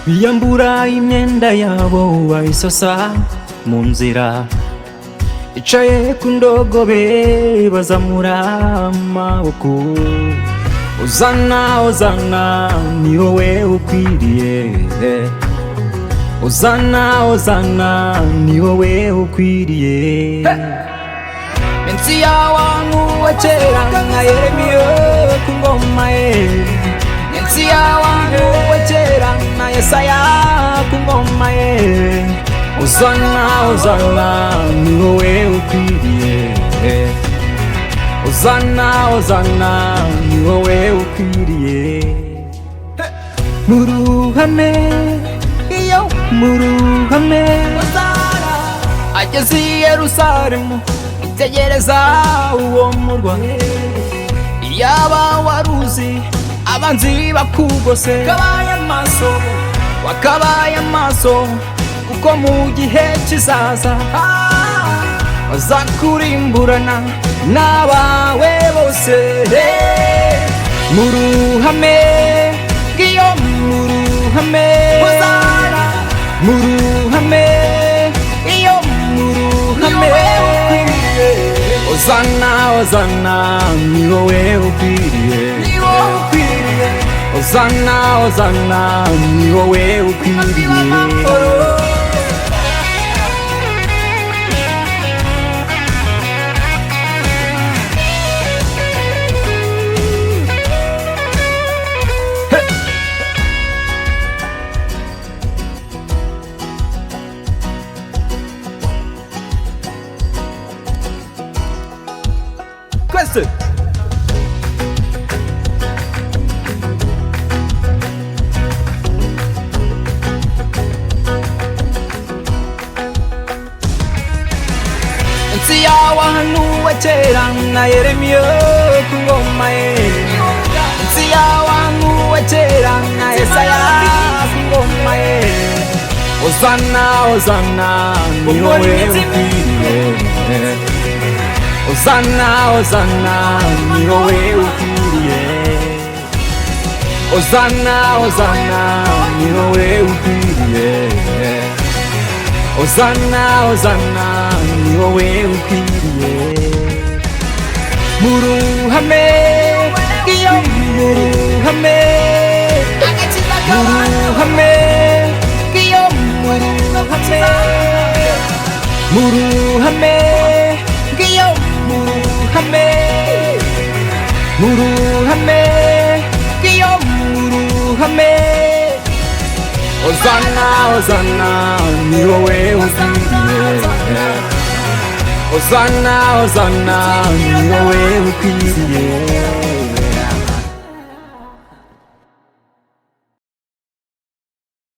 Biyambura imyenda yabo bayisasa mu nzira. Icaye ku ndogobe bazamura amaboko. Hozana, hozana, ni wowe ukwiriye. Hozana, hozana, ni wowe ukwiriye. Minsi y'abantu wa kera nka Yeremiya ku ngoma ye. Minsi y'abantu wa kera nka Yesaya ku ngoma ye. Hozana, hozana, ni wowe ukwiriye. Hozana, hozana, ni wowe ukwiriye. Mu ruhame, iyo mu ruhame. Ageze i Yerusalemu, itegereza uwo murwa. Iyaba waruzi abanzi bakugose, kabaye amaso, wakabaye amaso, kuko mu gihe kizaza bazakurimburana n'abawe bose. Mu ruhame, ngiyo mu ruhame. Mu ruhame, iyo mu ruhame. Hozana, hozana, ni wowe ukwiriye. Hozana, hozana, ni wowe ukwiriye. Twese. Nsi y'abantu wa kera nka Yeremiya ku ngoma ye. Nsi y'abantu wa kera nka Yesaya ku ngoma ye. Hozana, hozana, ni wowe ukwiriye. Hozana, hozana, ni wowe ukwiriye. Hozana, hozana, ni wowe ukwiriye. Hozana, hozana, ni wowe ukwiriye. Mu ruhame, iyo mu ruhame. Mu ruhame, iyo mu ruhame. Mu ruhame, ngiyo mu ruhame. Mu ruhame, ngiyo mu ruhame. Hozana, hozana, ni wowe ukwiriye. Hozana, hozana, ni wowe.